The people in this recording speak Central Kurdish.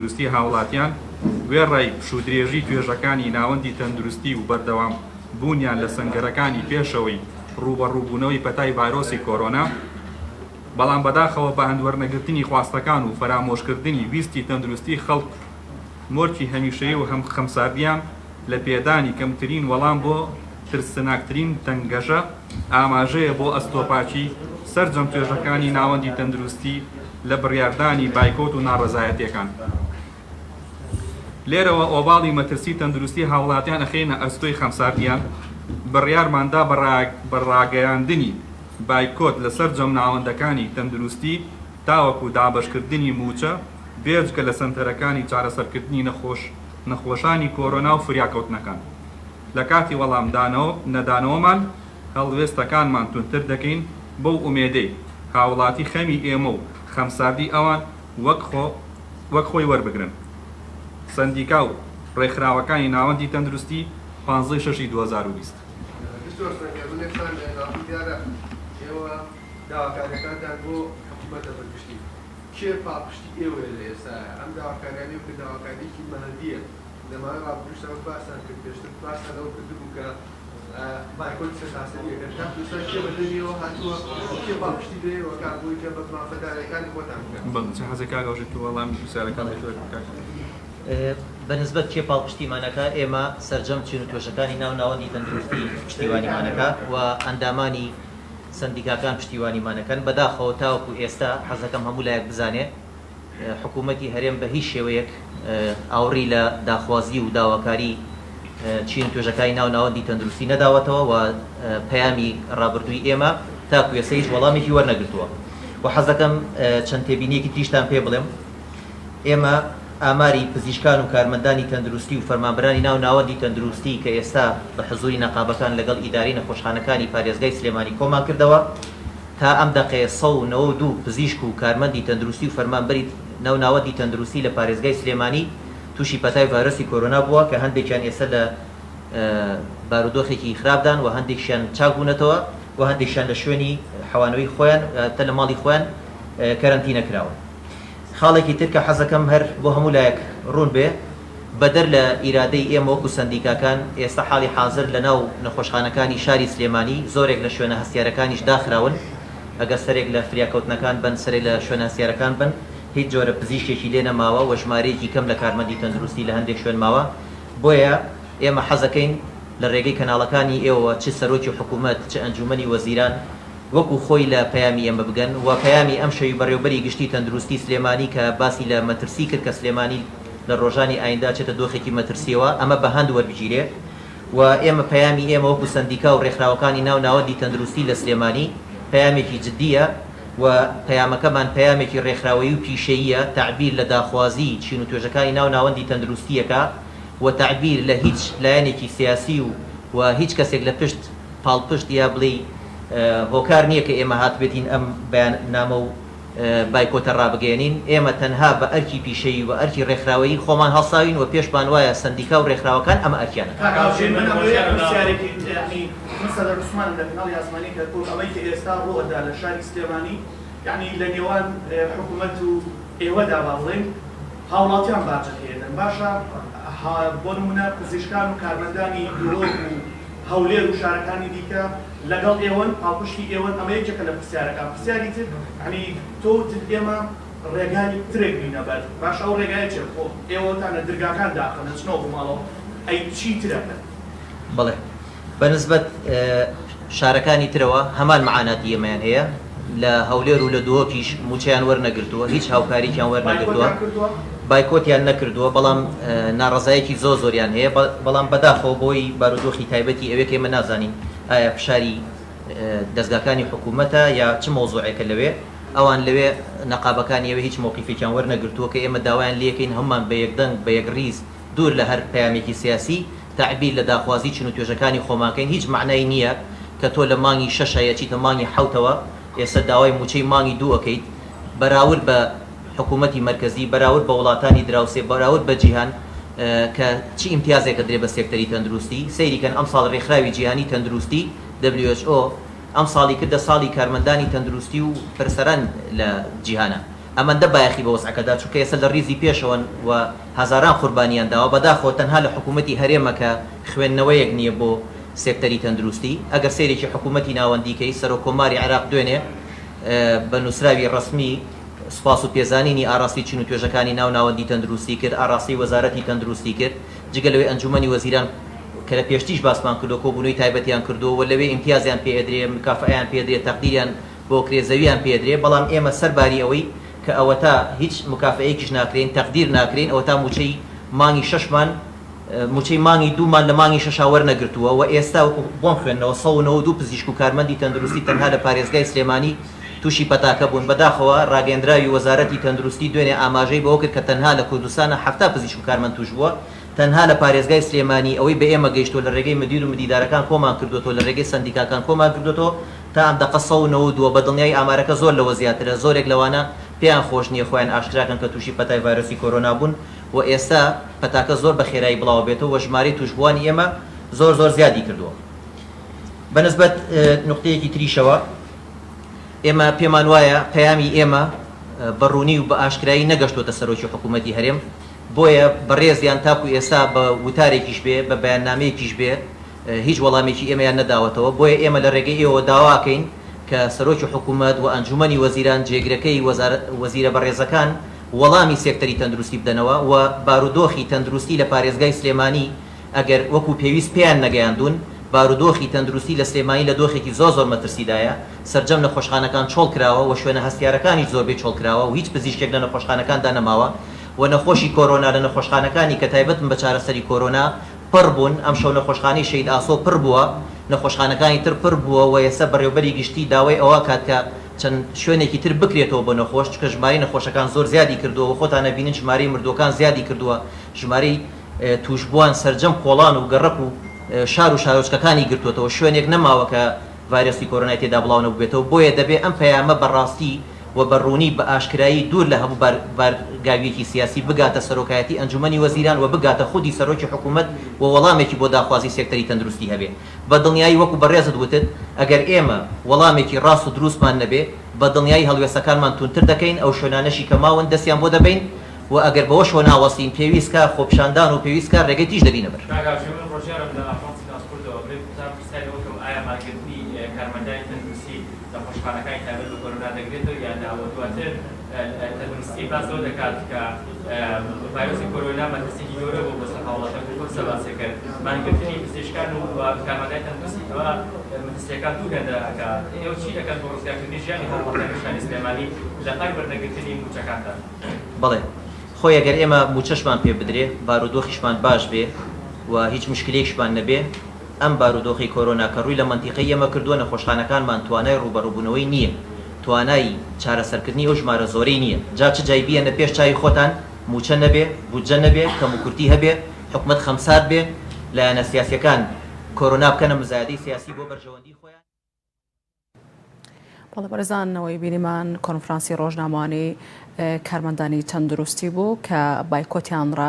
تەندروستی هاوڵاتیان، وێڕای پشوودرێژی توێژەکانی ناوەندی تەندروستی و بەردەوام بوونیان لە سەنگەرەکانی پێشەوەی ڕووبەڕووبوونەوەی پەتای ڤایرۆسی کۆرۆنا، بەڵام بەداخەوە بە هەندوەرنەگرتنی خواستەکان و فەرامۆشکردنی ویستی تەندروستی خەڵک مۆرکی هەمیشەیی و خەمساردیان لە پێدانی کەمترین وەڵام بۆ ترسناکترین تەنگەژە ئاماژەیە بۆ ئەستۆپاکی سەرجەم توێژەکانی ناوەندی تەندروستی لە بڕیاردانی بایکۆت و ناڕەزایەتیەکان. لێرەوە ئۆباڵی مەترسی تەندروستی هاوڵاتیان ئەخەینە ئەستۆی خەمساردیان، بڕیارماندا بە ڕاگەیاندنی بایکۆت لە سەرجەم ناوەندەکانی تەندروستی تاوەکو دابەشکردنی مووچە بێجگە لە سەنتەرەکانی چارەسەرکردنی نەخۆش نەخۆشانی کۆرۆنا و فریاکەوتنەکان. لە کاتی وەڵام نەدانەوەمان هەڵوێستەکانمان توندتر دەکەین بەو ئومێدەی هاوڵاتی خەمی ئێمە و خەمساردی ئەوان وەک وەک خۆی وەربگرن. سەندیکا و ڕێکخراوەکانی ناوەندی تەندروستی، پانزە ی شەشی 2020. دکتۆر سەنگەر من یەکسان لە ناوخۆ دیارە ئێوە داواکاریەکانتان بۆ حکومەتە بە گشتی کێ پاڵپشتی ئێوەیە لە ئێستایا ئەم داواکاریانەی کە داواکاریەکی مادیە لە ماوەی ڕابردووشدا وەک باستان کرد پێشتر باستان لەوە کردبوو کە بایکۆتی سەرتاسەری ئەکەن تاکو ئێستا کێ بە دەمی ئێوە هاتووە و کێ پاڵپشتی لە ئێوە ئەکات بۆی کە بە مافەداریەکانی خۆتان بگەن؟ بەڵێ چ حەزێک کاک هەوژین تۆ وەڵامی پرسیارەکان دەیتەوە کاک. بە نسبەت کێ پاڵپشتیمان ئەکا ئێمە سەرجەم چین و توێژەکانی ناو ناوەندی تەندروستی پشتیوانیمان ئەکا و ئەندامانی سەندیکاکان پشتیوانیمان ئەکەن بەداخەوە تاوەکو ئێستا حەزەکەم هەموو لایەک بزانێ حکوومەتی هەرێم بە هیچ شێوەیەک ئاوڕی لە داخوازی و داواکاری چین و توێژەکانی ناو ناوەندی تەندروستی نەداوەتەوە و پەیامی ڕابردووی ئێمە تاکو ئێستا هیچ وەڵامێکی وەرنەگرتووە و حەز دەکەم چەند تێبینییەکی تریشتان پێ بڵێم ئێمە ئاماری پزیشکان و کارمەندانی تەندروستی و فەرمانبەرانی ناو ناوەندی تەندروستی کە ئێستا بە حزوری نەقابەکان لەگەڵ ئیدارەی نەخۆشخانەکانی پارێزگای سلێمانی کۆمان کردەوە تا ئەم دەقەیە 192 پزیشک و کارمەندی تەندروستی و فەرمانبەری ناو ناوەندی تەندروستی لە پارێزگای سلێمانی تووشی پەتای ڤایرۆسی کۆرۆنا بووە کە هەندێکیان ئێستا لە بارودۆخێکی خراپدان و هەندێکیان چاک بوونەتەوە و هەندێکیان لە شوێنی حەوانەوەی خۆیان تە لە ماڵی خۆیان کەرەنتینە کراون. خاڵێکی تر کە حەزەکەم هەر بۆ هەموو لایەک ڕوون بێ، بەدەر لە ئیرادەی ئێمە وەکو سەندیکاکان، ئێستا حاڵی حازر لە ناو نەخۆشخانەکانی شاری سلێمانی زۆرێک لە شوێنە هەستیارەکانیش داخراون، ئەگەر سەرێک لە فریاکەوتنەکان بەن، سەرێک لە شوێنە هەستیارەکان بەن، هیچ جۆرە پزیشکێکی لێ نەماوە و ژمارەیەکی کەم لە کارمەندی تەندروستی لە هەندێک شوێن ماوە، بۆیە ئێمە حەزەکەین لە رێگەی کەناڵەکانی ئێوەوە چ سەرۆکی حکومەت چ ئەنجومەنی وەزیران وەکو خۆی لە پەیامی ئێمە بگەن و پەیامی ئەمشەوی بەڕێوبەری گشتی تەندروستی سلێمانی کە باسی لە مەترسی کرد کە سلێمانی لە ڕۆژانی ئایندە ئەچێتە دۆخێکی مەترسیەوە ئەمە بە هەند وەربگیرێ و ئێمە پەیامی ئێمە وەکو سەندیکا و ڕێکخراوەکانی ناو ناوەندی تەندروستی لە سلێمانی پەیامێکی جدیە و پەیامەکەمان پەیامێکی ڕێکخراوەیی و پیشەییە تەعبیر لە داخوازی چین و توێژەکانی ناو ناوەندی تەندروستیەکە و تەعبیر لە هیچ لایەنێکی سیاسی و و هیچ کەسێک لە پشت پاڵپشت یا بڵێی هۆکار نییە کە ئێمە هاتبێتین ئەم بەیاننامە و بایکۆتە ڕابگەیەنین، ئێمە تەنها بە ئەرکی پیشەیی و ئەرکی ڕێکخراوەیی خۆمان هەڵساوین و پێشمان وایە سەندیکا و ڕێکخراوەکان ئەمە ئەرکیانە. کاک هاوژین من ئەمەوێ پرسیارێکی یەعنی من سەردار عوسمانم لە کەناڵی ئاسمانی کەرکوک ئەمەی کە ئێستا ڕووئەدا لە شاری سلێمانی یەعنی لە نێوان حکومەت و ئێوەدا با بڵێین هاوڵاتیان باجەکەی ئەدەن باشە بۆ نمونە پزیشکان و کارمەندانی دهۆک و هەولێر و شارەکانی دیکە لەگەڵ ئێوەن، پاڵپشتی ئێوەن، ئەمە یەکێکە لە پرسیارەکان، پرسیاری تر یانی تۆ وتت ئێمە ڕێگای ترێک بینە بەر، باشە ئەو ڕێگایە چیە؟ خۆ ئێوە وتانە درگاکان داخەن ئەچنەوە بۆ ماڵەوە، ئەی چی تر ئەکەن؟ بەڵێ بە نسبەت شارەکانی ترەوە هەمان مەعاناتی ئێمەیان هەیە، لە هەولێر و لە دهۆکیش مووچەیان وەرنەگرتووە، هیچ هاوکارییەکیان وەرنەگرتووە، بایکۆتیان کردووە؟ بایکۆتیان نەکردووە، بەڵام ناڕەزایەکی زۆر زۆریان هەیە، بەڵام بەداخەوە بەهۆی بارودۆخی تایبەتی ئەوێ کە ئێمە نازانین ئایا فشاری دەزگاکانی حکوومەتە یا چ مەوزوعێکە لەوێ، ئەوان لەوێ نەقابەکانی ئەوێ هیچ مەوقیفێکیان وەرنەگرتووە کە ئێمە داوایان لێکەین هەموومان بە یەکدەنگ بە یەکڕیز دوور لە هەر پەیامێکی سیاسی تەعبیر لە داخوازی چین و توێژەکانی خۆمان کەین، هیچ مەعنای نییە کە تۆ لە مانگی شەشە یەچیتە مانگی حەوتەوە ئێستا داوای مووچەی مانگی دوو ئەکەیت بەراورد بە حکوومەتی مەرکەزی، بەراورد بە وڵاتانی دراوسێ، بەراورد بە جیهان کە چ ئیمتیازێک ئەدرێ بە سێکتەری تەندروستی، سەیری کەن ئەمساڵ رێکخراوی جیهانی تەندروستی، who، ئەمساڵی کردە ساڵی کارمەندانی تەندروستی و پەرستاران لە جیهانا. ئەمەندە بایەخی بە وەزعەکە دا چونکە ئێستا لە ڕیزی پێشەوەن و هەزاران قوربانیان داوە بەداخەوە تەنها لە حکوومەتی هەرێمە کە خوێندنەوەیەک نییە بۆ سێکتەری تەندروستی ئەگەر سەیرێکی حکوومەتی ناوەندی کەی سەرۆک کۆماری عێراق دوێنێ بە نووسراوی ڕەسمی سوپاس و پێزانینی ئاراستەی چین و توێژەکانی ناو ناوەندی تەندروستی کرد ئاراستەی وەزارەتی تەندروستی کرد جگە لەوەی ئەنجوومەنی وەزیران کە لە پێشتریش باسمان کردووە کۆبوونەوەی تایبەتیان کردووە و لەوێ ئیمتیازیان پێ ئەدرێ مکافەئەیان پێ ئەدرێ تەقدیریان بۆ کرێ زەویان پێ ئەدرێ بەڵام ئێمە سەر باری ئەوەی کە ئەوەتا هیچ مکافەئەیەکیش ناکرێین تەقدیر ناکرێین ئەوەتا مووچەی مانگی شەشمان مووچەی مانگی دوومان لە مانگی شەشا وەرنەگرتووە و ئێستا وەکو بۆم خوێندنەوە 192 پزیشک و کارمەندی تەندروستی تەنها لە پارێزگای سلێمانی تووشی پەتاکە بوون بەداخەوە ڕاگەیەندراوی وەزارەتی تەندروستی دوێنێ ئاماژەی بەوە کرد کە تەنها لە کوردستانا 70 پزیشک و کارمەند تووش بووە تەنها لە پارێزگای سلێمانی ئەوەی بە ئێمە گەیشتووە لە ڕێگەی مدیر و مدیدارەکان کۆمان کردووەتەوە لە ڕێگەی سەندیکاکان کۆمان کردووەتەوە تا ئەم دەقە 192 بە دڵنیایی ئامارەکە زۆر لەوە زیاترە زۆرێک لەوانە پێیان خۆش نییە خۆیان ئاشکرا کەن کە تووشی پەتای ڤایرۆسی کۆرۆنا بوون و ئێستا پەتاکە زۆر بە خێرایی بڵاوەبێتەوە و ژمارەی تووشبووانی ئێمە زۆر زۆر زیادی کردووە. بە نسبەت نوقتەیەکی تریشەوە ئێمە پێمان وایە پەیامی ئێمە بە ڕوونی و بە ئاشکرایی نەگەشتووەتە سەرۆکی حکوومەتی هەرێم بۆیە بەڕێزیان تاکو ئێستا بە وتارێکیش بێ بە بەیاننامەیەکیش بێ هیچ وەڵامێکی ئێمەیان نەداوەتەوە، بۆیە ئێمە لە رێگەی ئێوەوە داواکەین کە سەرۆکی حکومەت و ئەنجومەنی وەزیران جێگرەکەی وەزیرە بەڕێزەکان وەڵامی سێکتەری تەندروستی بدەنەوە و بارودۆخی تەندروستی لە پارێزگای سلێمانی ئەگەر وەکو پێویست پێیان نەگەیاندوون بارودۆخی تەندروستی لە سلێمانی لە دۆخێکی زۆر زۆر مەترسیدایە سەرجەم نەخۆشخانەکان چۆڵ کراوە و شوێنە هەستیارەکانیش زۆربەی چۆڵ کراوە و هیچ پزیشکێک لە نەخۆشخانەکاندا نەماوە و نەخۆشی کۆرۆنا لە نەخۆشخانەکانی کە تایبەتن بە چارەسەری کۆرۆنا پڕ بوون، ئەمشەو نەخۆشخانەی شەهید ئاسۆ پڕ بووە، نەخۆشخانەکانی تر پڕ بووە و ئێستا بەڕێوبەری گشتی داوای ئەوە ئەکات کە چەند شوێنێکی تر بکرێتەوە بۆ نەخۆش، چونکە ژمارەی نەخۆشەکان زۆر زیادی کردووە و خۆتان ئەبینن ژمارەی مردووەکان زیادی کردووە، ژمارەی تووشبووان سەرجەم کۆڵان و گەڕەک و شار و شارۆچکەکانی گرتووەتەوە، شوێنێک نەماوە کە ڤایرۆسی کۆرۆنای تێدا بڵاو نەبووبێتەوە، بۆیە دەبێ ئەم پەیامە بە ڕاستی و بە ڕوونی، بە ئاشکرایی، دوور لە هەموو بارگاوییەکی سیاسی بگاتە سەرۆکایەتی ئەنجومەنی وەزیران و بگاتە خودی سەرۆکی حکوومەت و وەڵامێکی بۆ داخوازی سێکتەری تەندروستی هەبێ. بە دڵنیایی وەکو بەڕێزت وتت، ئەگەر ئێمە وەڵامێکی ڕاست و دروستمان نەبێ، بە دڵنیایی هەڵوێستەکانمان توندتر دەکەین، ئەو شوێنانەشی کە ماون دەستیان بۆ دەبەین و ئەگەر بەوەشەوە ناوەستین، پێویست کا خۆپیشاندان و پێویست کا ڕێگەی تیژ دەگرینە بەر. کاک ئاژێ من ڕۆژیارم لە ئاژانسی ناسکوردەوە برێ پرسیار پرسیاری ئەوە کەم ئایا مانگرتنی کارمەندانی تەندروستی نەخۆشخانەکانی تایبەت بە کۆرۆنا دەگرێتەوە یان نا و دواتر تەندروستی باس لەوە دەکات کە ڤایرۆسی کۆرۆنا مەترسیەکی گەورە بوو بۆ سەر هاوڵاتیان وەکو خۆت باسی کرد مانگرتنی پزیشکان و کارمەندانی تەندروستی ئەوە مەترسیەکان دوو هێندە ئەکات ئێوە چی دەکەن بۆ ڕزگارکردنی ژیانی هاوڵاتیانی شاری سلێمانی لە پای وەرنەگرتنی مووچەکانتان؟ بەڵێ خۆی گەر ئێمە مووچەشمان پێ بدرێ بارودۆخیشمان باش بێ و هیچ مشکلەیەکشمان نەبێ ئەم بارودۆخەی کۆرۆنا کە ڕووی لە مەنتیقەی ئێمە کردووە نەخۆشخانەکانمان توانای ڕووبەڕووبوونەوەی نییە توانای چارەسەرکردنی ئەو ژمارە زۆرەی نییە جا چ جای بیەنە پێش چاوی خۆتان مووچە نەبێ بودجە نەبێ کەموکورتی هەبێ حکومەت خەمسارد بێ لایەنە سیاسیەکان کۆرۆنا بکەنە مزایەدەی سیاسی بۆ بەرژەوەندی خۆیان. بەڵێ بەڕێزان ئەوەی بینیمان کۆنفرانسی ڕۆژنامەوانی کارمەندانی تەندروستی بوو کە بایکۆتیان ڕاگەیاند.